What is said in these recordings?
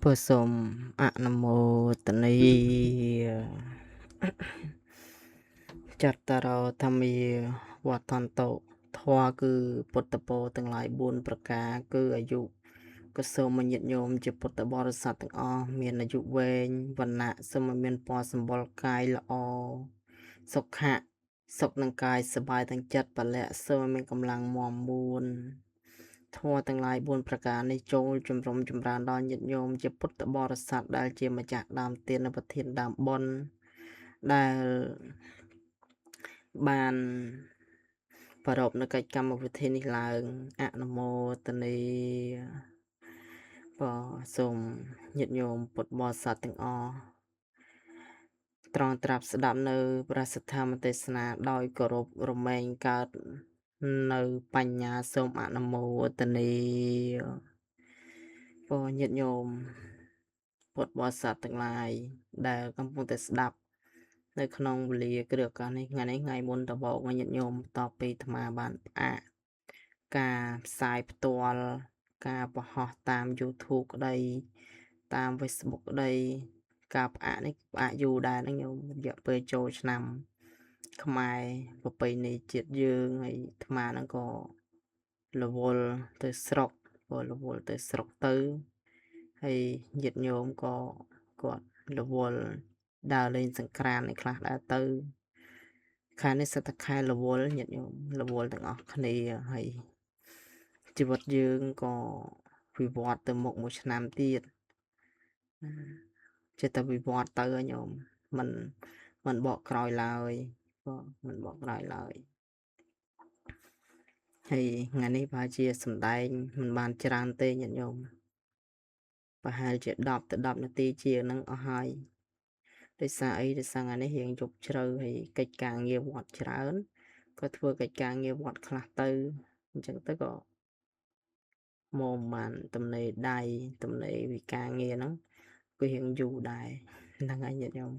ព្រោះសូមអនុមោទនីចតរោធម្មាវឌ្ឍន្តោធម៌គឺពុទ្ធពរទាំងឡាយ4ប្រការគឺអាយុក៏សូមឲ្យញាតិញោមជាពុទ្ធបរិស័ទទាំងអស់មានអាយុវែងវណ្ណៈសូមឲ្យមានពណ៌សម្បុរកាយល្អសុខៈសុខនឹងកាយសប្បាយទាំងចិត្តពលៈសូមឲ្យមានកម្លាំងមាំមួនធម៌ទាំងឡាយ4ប្រការនេះចូលជំរុំចម្រើនដល់ញាតិញោមជាពុទ្ធបរិស័ទដែលជាម្ចាស់ដើមទាននិងប្រធានដើមបុណ្យដែលបានប្រារព្ធនៅកិច្ចកម្មវិធីនេះឡើងអនុមោទនីបាទសូមញាតិញោមពុទ្ធបរិស័ទទាំងអស់ត្រង់ត្រាប់ស្ដាប់នៅព្រះសទ្ធម្មទេសនាដោយគោរពរមែងកើតនៅបញ្ញាសូមអនុមោទនីពរញាតិញោមពុទ្ធបរិស័ទទាំងឡាយដែលកំពុងតែស្ដាប់នៅក្នុងវេលាគ្រាឱកាសនេះថ្ងៃនេះថ្ងៃមុនដំបូងញាតិញោមបន្ទាប់ពីអាត្មាបានផ្អាកការផ្សាយផ្ទាល់ការបង្ហោះតាម YouTube ក្តីតាម Facebook ក្តីការផ្អាកនេះផ្អាកយូរដែរហ្នឹងញោមរយៈពេលចូលឆ្នាំខ្មែរប្រពៃណីជាតិយើងហើយអាត្មាហ្នឹងក៏រវល់ទៅស្រុកព្រោះរវល់ទៅស្រុកទៅហើយញាតិញោមក៏គាត់រវល់ដើរលេងសង្ក្រាន្តឯខ្លះដែរទៅខែនេះសិតតែខែរវល់ញាតិញោមរវល់ទាំងអស់គ្នាហើយជីវិតយើងក៏វិវត្តទៅមុខមួយឆ្នាំទៀតចេះតែវិវត្តទៅញោមមិនបកក្រោយឡើយក៏មិនបកក្រោយឡើយហើយថ្ងៃនេះប្រហែលជាសំដែងមិនបានច្រើនទេញាតិញោមប្រហែលជា10ទៅ10នាទីជាងហ្នឹងអស់ហើយដោយសារអីដោយសារថ្ងៃនេះរៀងយប់ជ្រៅហើយកិច្ចការងារវត្តច្រើនក៏ធ្វើកិច្ចការងារវត្តខ្លះទៅអញ្ចឹងទៅក៏មកបានទំនេរដៃទំនេរវិការងារហ្នឹងគឺរៀងយូរដែរហ្នឹងហើយញាតិញោម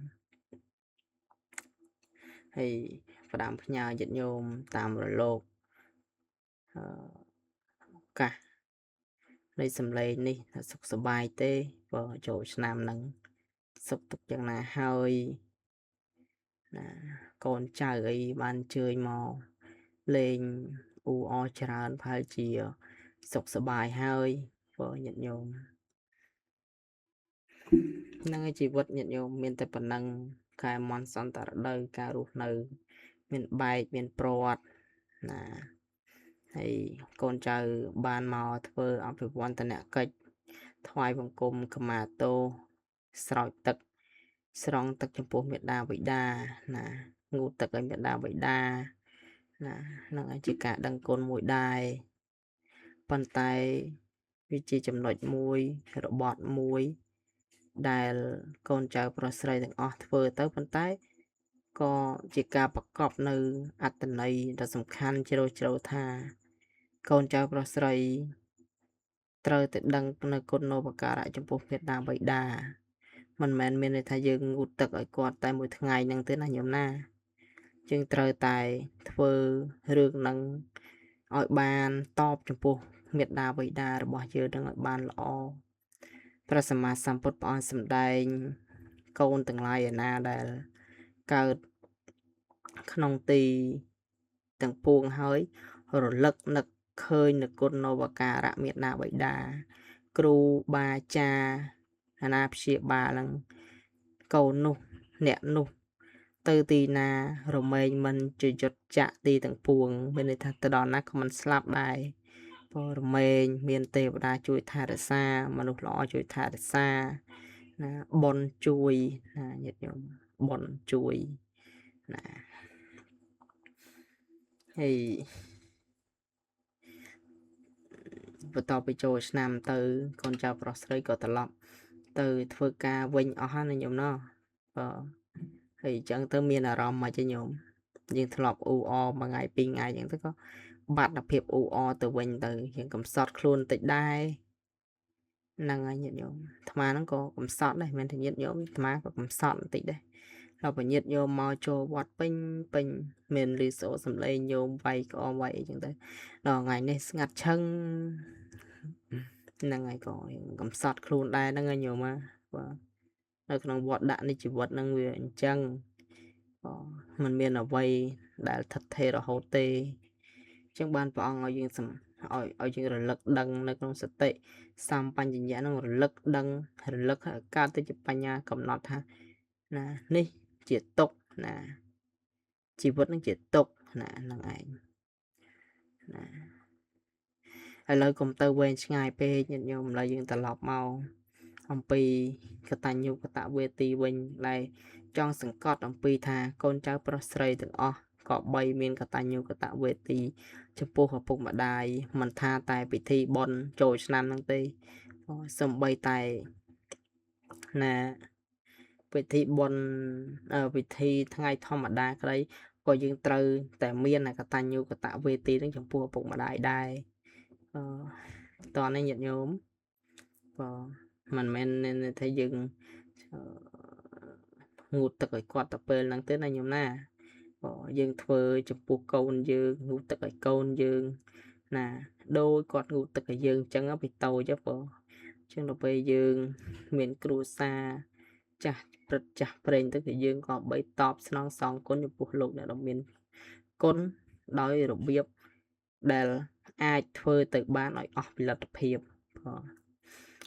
ហើយផ្ដាំផ្ញើញាតិញោមតាមរលកឱកាសនៃសម្លេងនេះថាសុខសប្បាយទេបើចូលឆ្នាំហ្នឹងសុខទុក្ខយ៉ាងណាហើយណាកូនចៅអីបានអញ្ជើញមកលេងអ៊ូអរច្រើនប្រហែលជាសុខសប្បាយហើយបើញាតិញោមហ្នឹងឯជីវិតញាតិញោមមានតែប៉ុណ្ណឹងខែមន្តសន្តរដូវការរស់នៅមានបែកមានព្រាត់ណាហើយកូនចៅបានមកធ្វើអភិវឌ្ឍនកិច្ចថ្វាយបង្គំខមាទោសស្រោចទឹកស្រង់ទឹកចំពោះមេដាបិតាណាងូតទឹកឲ្យមេដាបិតាណាហ្នឹងហើយជាការដឹងគុណមួយដែរប៉ុន្តែវាជាចំណុចមួយរបត់មួយដែលកូនចៅប្រុសស្រីទាំងអស់ធ្វើទៅប៉ុន្តែក៏ជាការប្រកបនៅអត្ថន័យដ៏សំខាន់ជ្រៅជ្រៅថាកូនចៅប្រុសស្រីត្រូវតែដឹងនៅគុណូបការៈចំពោះមេដាបិតាមិនមែនមានន័យថាយើងងូតទឹកឲ្យគាត់តែមួយថ្ងៃហ្នឹងទេណាញោមណាយើងត្រូវតែធ្វើរឿងហ្នឹងឲ្យបានតបចំពោះមេដាបិតារបស់យើងនឹងឲ្យបានល្អព្រះសម្មាសម្ពុទ្ធព្រះអង្គសម្ដែងកូនទាំងឡាយឯណាដែលកើតក្នុងទីទាំងពួងហើយរលឹកនឹកឃើញនូវគុណូបការៈមេដាបិតាគ្រូបាចារអាណាព្យាបាលនឹងកូននោះអ្នកនោះទៅទីណារមែងមិនជយុទ្ធចាក់ទីទាំងពួងមានន័យថាទៅដល់ណាក៏មិនស្លាប់ដែរព្រោះរមែងមានទេវតាជួយថែរក្សាមនុស្សល្អជួយថែរក្សាណាបុណ្យជួយណាញាតិញោមបុណ្យជួយណាហើយបន្ទាប់ពីចូលឆ្នាំទៅកូនចៅប្រុសស្រីក៏ត្រឡប់ទៅធ្វើការវិញអស់ហើយណាញោមណោះបាទហើយអញ្ចឹងទៅមានអារម្មណ៍មកចេះញោមយើងធ្លាប់អ៊ូអមួយថ្ងៃពីរថ្ងៃអញ្ចឹងទៅក៏បាត់ភាពអ៊ូអទៅវិញទៅយើងកំសត់ខ្លួនបន្តិចដែរហ្នឹងហើយញាតិញោមអាត្មាហ្នឹងក៏កំសត់ដែរមិនមែនថាញាតិញោមអាត្មាក៏កំសត់បន្តិចដែរដល់បើញាតិញោមមកចូលវត្តពេញពេញមានលឺសូរសំឡេងញោមវាយក្អមវាយអីចឹងទៅដល់ថ្ងៃនេះស្ងាត់ឈឹង ហ្នឹងហើយក៏កំសត់ខ្លួនដែរហ្នឹងហើយញោមណាបាទនៅក្នុងវត្តដាក់នៃជីវិតហ្នឹងវាអញ្ចឹងមិនមានអ្វីដែលថិតថេររហូតទេអញ្ចឹងបានព្រះអង្គឲ្យយើងឲ្យយើងរលឹកដឹងនៅក្នុងសតិសម្បញ្ញៈហ្នឹងរលឹកដឹងរលឹកឲ្យកើតទៅជាបញ្ញាកំណត់ថាណានេះជាទុក្ខណាជីវិតនឹងជាទុក្ខណាហ្នឹងឯងណាឥឡូវកុំទៅវែងឆ្ងាយពេកញាតិញោមឥឡូវយើងត្រឡប់មកអំពីកតញ្ញូកតវេទីវិញដែលចង់សង្កត់អំពីថាកូនចៅប្រុសស្រីទាំងអស់ក៏បីមានកតញ្ញូកតវេទីចំពោះឪពុកម្ដាយមិនថាតែពិធីបុណ្យចូលឆ្នាំហ្នឹងទេសំបីតែណាពិធីបុណ្យពិធីថ្ងៃធម្មតាក្តីក៏យើងត្រូវតែមានកតញ្ញូកតវេទីនឹងចំពោះឪពុកម្ដាយដែរតោះនេះញាតិញោមបាទមិនមែនថាយើងងូតទឹកឲ្យគាត់ទៅពេលហ្នឹងទេណាញោមណាបាទយើងធ្វើចំពោះកូនយើងងូតទឹកឲ្យកូនយើងណាដោយគាត់ងូតទឹកឲ្យយើងអញ្ចឹងពីតូចបងអញ្ចឹងដល់ពេលយើងមានគ្រួសារចាស់ព្រឹត្តចាស់ព្រេងទៅគឺយើងក៏បីតបស្នងសងគុណចំពោះលោកអ្នកដ៏មានគុណដោយរបៀបដែលអាចធ្វើទៅបានឲ្យអស់ពីលទ្ធភាពបា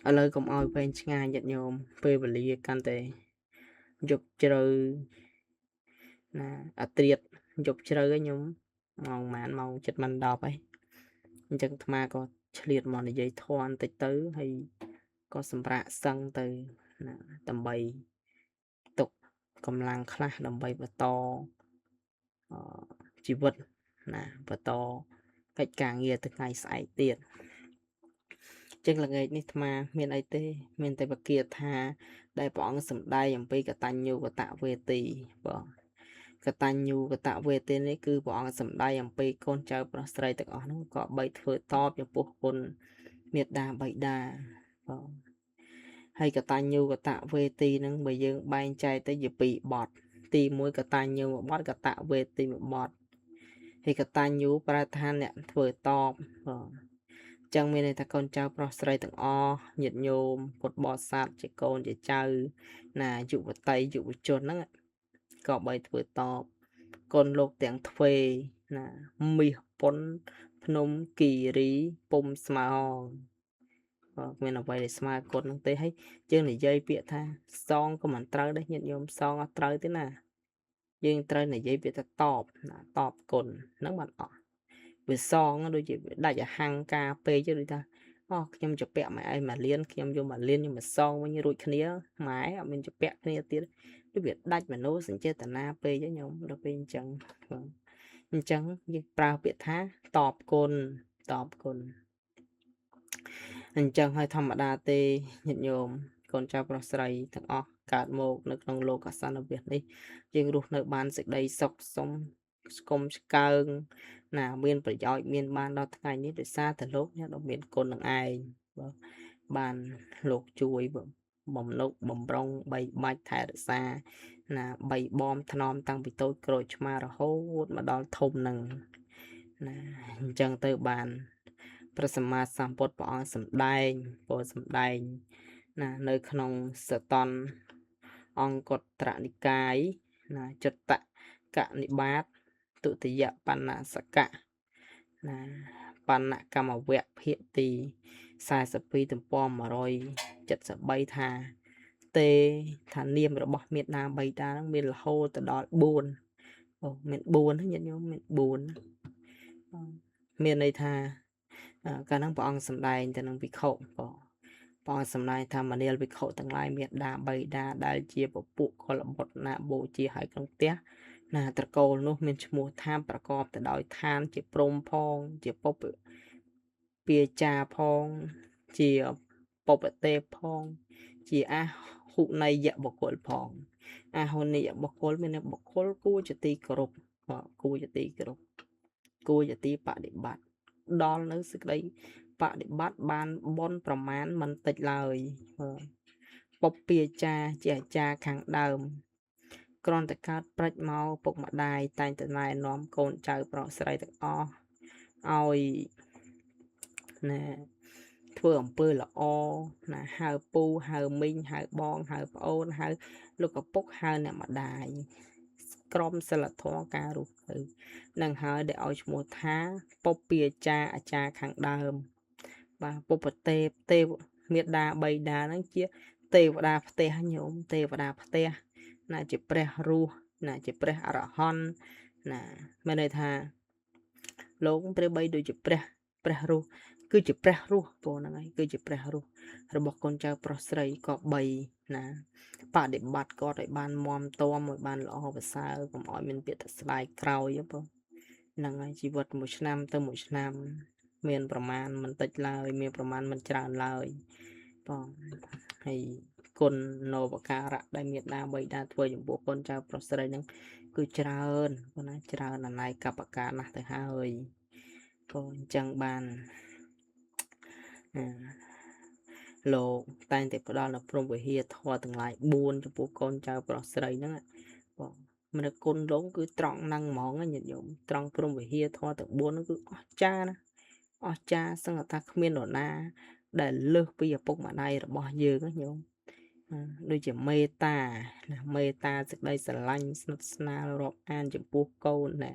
ទឥឡូវកុំឲ្យវែងឆ្ងាយញាតិញោមពេលវេលាកាន់តែយប់ជ្រៅណាអត្រាតយប់ជ្រៅហ្នឹងខ្ញុំម៉ោងប៉ុន្មានម៉ោងជិតមិន10ហើយអញ្ចឹងអាត្មាក៏ឆ្លៀតមកនិយាយធម៌បន្តិចទៅហើយក៏សម្រាកសឹងទៅណាដើម្បីទុកកម្លាំងខ្លះដើម្បីបន្តជីវិតណាបន្តកិច្ចការងារទៅថ្ងៃស្អែកទៀតចឹងល្ងាចនេះអាត្មាមានអីទេមានតែបគាថាដែលព្រះអង្គសម្ដែងអំពីកតញ្ញូកតវេទីបាទកតញ្ញូកតវេទីនេះគឺព្រះអង្គសម្ដែងអំពីកូនចៅប្រុសស្រីទាំងអស់ហ្នឹងក៏បីធ្វើតបចំពោះគុណមេដាបៃតាបាទហើយកតញ្ញូកតវេទីហ្នឹងបើយើងបែងចែកទៅជាពីរបទទី1កតញ្ញូមួយបទកតវេទីមួយបទហើយកតញ្ញូប្រែថាអ្នកធ្វើតបបាទចឹងមានន័យថាកូនចៅប្រុសស្រីទាំងអស់ញាតិញោមពុទ្ធបរិស័ទជាកូនជាចៅណាយុវតីយុវជនហ្នឹងក៏បីធ្វើតបកូនលោកទាំងទ្វេណាមាសពុនភ្នំគិរីពុំស្មើបាទមានអ្វីដែលស្មើគុណហ្នឹងទេហើយយើងនិយាយពាក្យថាសងក៏មិនត្រូវដែរញាតិញោមសងអត់ត្រូវទេណាយើងត្រូវនិយាយពាក្យថាតបណាតបគុណហ្នឹងបានអស់វាសងដូចជាដាច់អហង្ការពេកដូចថាអូខ្ញុំជពាក់ម៉ែឯងមួយលានខ្ញុំយកមួយលានខ្ញុំមកសងវិញរួចគ្នាម៉ែអត់មានជពាក់គ្នាទៀតដូចវាដាច់មនោសញ្ចេតនាពេកញោមដល់ពេលអញ្ចឹងអញ្ចឹងយើងប្រើពាក្យថាតបគុណតបគុណអញ្ចឹងហើយធម្មតាទេញាតិញោមកូនចៅប្រុសស្រីទាំងអស់កើតមកនៅក្នុងលោកអសន្នវៈនេះយើងរស់នៅបានសេចក្តីសុខសុំស្គមឆ្កើងណាមានប្រយោជន៍មានបានដល់ថ្ងៃនេះដោយសារតែលោកអ្នកដ៏មានគុណនឹងឯងបាទបានលោកជួយបំនុកបំរុងបីបាច់ថែរក្សាណាបីបំថ្នមតាំងពីតូចក្រូចឆ្មារហូតមកដល់ធំនឹងណាអញ្ចឹងទៅបានព្រះសម្មាសម្ពុទ្ធព្រះអង្គសម្ដែងពោលសម្ដែងណានៅក្នុងសតន្តអង្គត្រនិកាយណាចតកនិបាតទុតិយបណ្ណសកៈណាបណ្ណកម្មវៈភាគទី42ទំព័រ173ថាទេថានាមរបស់មេដាបៃតាហ្នឹងមានរហូតទៅដល់4អូមាន4ហ្នឹងញាតិញោមមាន4មានន័យថាកាលហ្នឹងព្រះអង្គសម្ដែងទៅនឹងភិក្ខុបងព្រះអង្គសម្ដែងថាមនាលភិក្ខុទាំងឡាយមេដាបៃតាដែលជាពពួកកុលបុត្រណាបូជាឲ្យក្នុងផ្ទះណាត្រកូលនោះមានឈ្មោះថាប្រកបទៅដោយឋានជាព្រហ្មផងជាពុពពាចាផងជាពុពទេផងជាអហុនយបុគ្គលផងអហុនយបុគ្គលមានបុគ្គលគួរជាទីគោរពគួរជាទីគោរពគួរជាទីបដិបត្តិដល់នៅសេចក្តីបដិបត្តិបានបុណ្យប្រមាណមិនតិចឡើយពុពពាចាជាអាចារ្យខាងដើមគ្រាន់តែកើតព្រិចមកពុកម្ដាយតែងតែណែនាំកូនចៅប្រុសស្រីទាំងអស់ឲ្យណា ធ្វើអំពើល្អណា ហៅពូហៅមីងហៅបងហៅប្អូនហៅលោកឪពុកហៅអ្នកម្ដាយ ក្រមសិលធម៌ការរស់នៅនឹងហើយដែលឲ្យឈ្មោះថាពុព្វាចារអាចារ្យខាងដើម បាទពុពទេពទេវមេដាបៃតាហ្នឹងជាទេវតាផ្ទះញោម ទេវតាផ្ទះណា ជាព្រះរស់ណា ជាព្រះអរហន្តណា មានន័យថាលោកព្រះបីដូចជាព្រះរស់ គឺជាព្រះរស់ពហ្នឹងហើយ គឺជាព្រះរស់របស់កូនចៅប្រុសស្រីក៏បីណាបដិបត្តិគាត់ឲ្យបានមមតម ឲ្យបានល្អប្រសើរ កុំឲ្យមានពាក្យថាស្ដាយក្រោយបងហ្នឹងហើយ។ ជីវិតមួយឆ្នាំទៅមួយឆ្នាំ មានប្រមាណមិនតិចឡើយ មានប្រមាណមិនច្រើនឡើយបង ហើយគុណនោបការៈដែលមេដាបៃតាធ្វើចំពោះកូនចៅប្រុសស្រីហ្នឹងគឺច្រើនបងណា ច្រើនអនាយកបការណាស់ទៅហើយក៏អញ្ចឹងបានលោកតែងតែផ្ដល់នៅព្រំវិហារធម៌ទាំងឡាយ4ចំពោះកូនចៅប្រុសស្រីហ្នឹងបង។ មនុស្សគុណលោកគឺត្រង់ហ្នឹងហ្មងញាតិញោម ត្រង់ព្រំវិហារធម៌ទាំង4ហ្នឹងគឺអស្ចារ្យណា អស្ចារ្យសឹងថាគ្មាននរណាដែលលើសពីឪពុកម្ដាយរបស់យើងណាញោម ដូចជាមេត្តាណា មេត្តាសេចក្តីស្រឡាញ់ស្និទ្ធស្នាលរាប់អានចំពោះកូនណា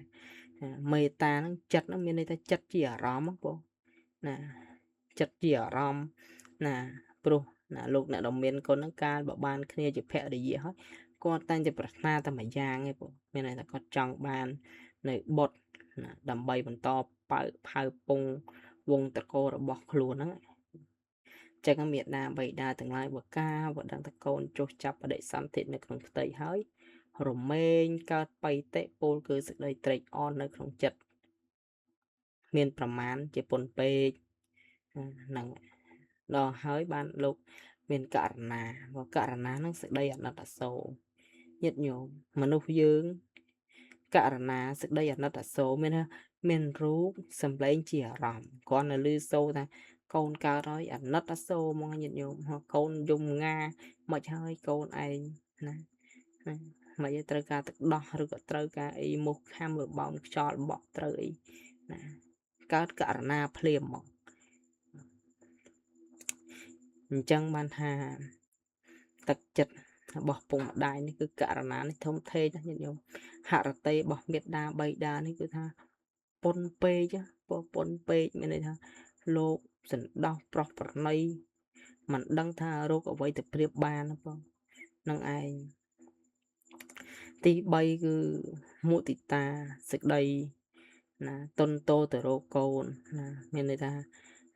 មេត្តាហ្នឹងចិត្តហ្នឹងមានន័យថាចិត្តជាអារម្មណ៍បងណា ចិត្តជាអារម្មណ៍ណា ព្រោះណាលោកអ្នកដ៏មានគុណហ្នឹងកាលបើបានគ្នាជាភរិយាហើយ គាត់តែងតែប្រាថ្នាតែមួយយ៉ាងឯងបង មានន័យថាគាត់ចង់បាននៅបុត្រណា ដើម្បីបន្តបើផៅពងវងតកោរបស់ខ្លួនហ្នឹង។ ចឹងមេដាបៃតាទាំងឡាយ បើកាបើដឹងថាកូនចុះចាប់បដិសន្ធិនៅក្នុងផ្ទៃហើយ រមែងកើតបៃតិ ពោលគឺសេចក្តីត្រេកអរនៅក្នុងចិត្តមានប្រមាណជាពុនពេកហ្នឹងដល់ហើយ បានលោកមានករណា បើករណាហ្នឹងសេចក្តីអាណិតអាសូរញាតិញោម មនុស្សយើងករណាសេចក្តីអាណិតអាសូរមានថាមានរូបសម្លេងជាអារម្មណ៍ គ្រាន់តែឮសូរថាកូនកើតហើយអាណិតអាសូរហ្មងញាតិញោម កូនយំងាមិនហើយកូនឯងណា មិនត្រូវការទឹកដោះ ឬក៏ត្រូវការអីមុខខំរបោមខ្យល់បក់ត្រូវអីណា កើតករណាភ្លាមហ្មង។ អញ្ចឹងបានថាទឹកចិត្តរបស់ពុកម្ដាយនេះគឺករណានេះធំធេងណាស់ញាតិញោម ហរតីរបស់មេដាបៃតានេះគឺថាពុនពេក ពុនពេក មានន័យថាលោកសន្តោសប្រុសប្រណីមិនដឹងថារោគអ្វីទៅប្រៀបបានបងនឹងឯង។ ទី3គឺមុទិតាសេចក្តីណាតុនតោទៅរកកូនណា មានន័យថា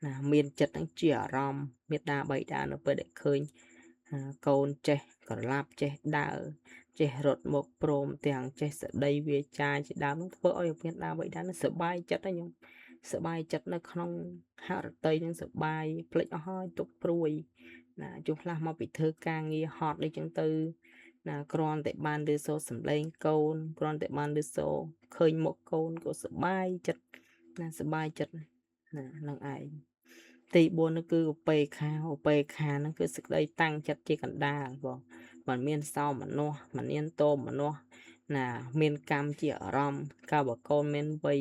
ណាមានចិត្តហ្នឹងជាអារម្មណ៍មេដាបៃតានៅពេលដែលឃើញកូនចេះក្រឡាប់ចេះដើរចេះរត់មក ព្រមទាំងចេះសដីវាចាជាដើមនឹងធ្វើឲ្យមេដាបៃតានឹងសប្បាយចិត្តណាញោម សប្បាយចិត្តនៅក្នុងហរតីនឹងសប្បាយភ្លេចអស់ហើយទុកព្រួយណា ជួខ្លះមកពីធ្វើការងារហត់អីចឹងទៅណា គ្រាន់តែបានឮសូរសំឡេងកូន គ្រាន់តែបានឮសូរឃើញមុខកូនក៏សប្បាយចិត្តណា សប្បាយចិត្តណានឹងឯង។ ទី4នោះគឺឧបេក្ខា ឧបេក្ខាហ្នឹងគឺសេចក្តីតាំងចិត្តជាកណ្ដាលបង មិនមានសោមនស្ស មិនមានតោមនស្សណា មានកម្មជាអារម្មណ៍ កាលបើកូនមានវ័យ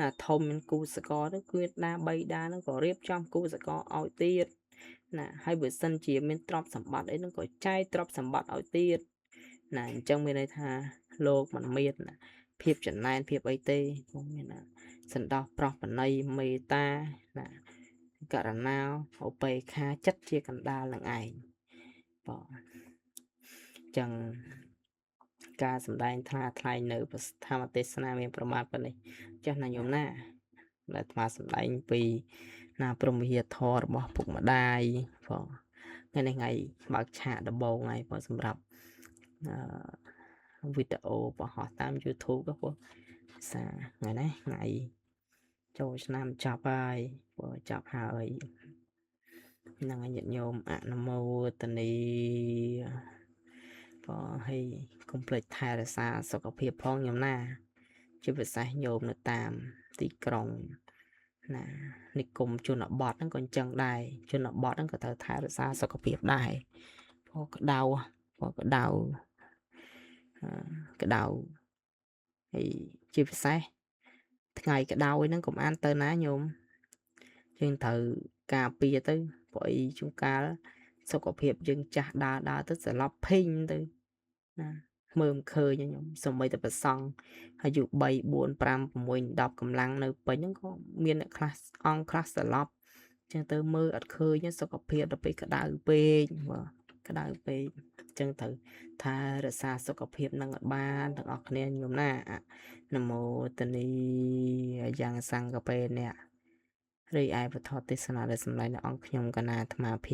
ណាធំមានគូសកលទៅ គឺដាបីដាហ្នឹងក៏រៀបចំគូសកលឲ្យទៀតណា ហើយបើសិនជាមានទ្រព្យសម្បត្តិអីហ្នឹងក៏ចែកទ្រព្យសម្បត្តិឲ្យទៀតណា។ អញ្ចឹងមានន័យថាលោកមិនមានភាពចំណែនភាពអីទេ បងមានណាសន្តោសប្រុសបណីមេត្តាណាករណាឧបេក្ខាចិត្តជាកណ្ដាលនឹងឯងបង។ អញ្ចឹងការសម្ដែងថ្លាថ្លែងនៅធម្មទេសនាមានប្រមាណប៉ុណ្នេះចាស់ណាញោមណា ដែលអាត្មាសម្ដែងពីណាព្រមវិហារធម៌របស់ពុកម្ដាយបង ថ្ងៃនេះថ្ងៃបើកឆាកដំបូងហើយបង សម្រាប់អឺវីដេអូបង្ហោះតាម YouTube ក៏បងសាថ្ងៃនេះថ្ងៃចូលឆ្នាំចប់ហើយបង ចប់ហើយហ្នឹងហើយញាតិញោម អនុមោទនីបង ហើយកុំភ្លេចថែរក្សាសុខភាពផងញោមណា ជាពិសេសញោមនៅតាមទីក្រុងណា និគមជនបទហ្នឹងក៏អញ្ចឹងដែរ ជនបទហ្នឹងក៏ត្រូវថែរក្សាសុខភាពដែរ ព្រោះក្តៅ ព្រោះក្តៅក្តៅហើយ ជាពិសេសថ្ងៃក្តៅហ្នឹងកុំអានទៅណាញោម យើងត្រូវការពារទៅព្រោះអីជួនកាលសុខភាពយើងចាស់ដើរដើរទៅសន្លប់ភីងទៅណាមើលមិនឃើញខ្ញុំសូម្បីតែប្រសង់អាយុ3 4 5 6 10កម្លាំងនៅពេញហ្នឹងក៏មានអ្នកខ្លះអង្គខ្លះសន្លប់ចឹងទៅមើលអត់ឃើញសុខភាពដល់ពេលក្តៅពេកបាទក្តៅពេកចឹងត្រូវថែរក្សាសុខភាពនឹងឲ្យបានទាំងអស់គ្នាញោមណាអនុមោទនីយ៉ាងសង្កបេអ្នករីឯពធទេសនាដែលសម្ដែងនៅអង្គខ្ញុំកណាអាត្មាភាព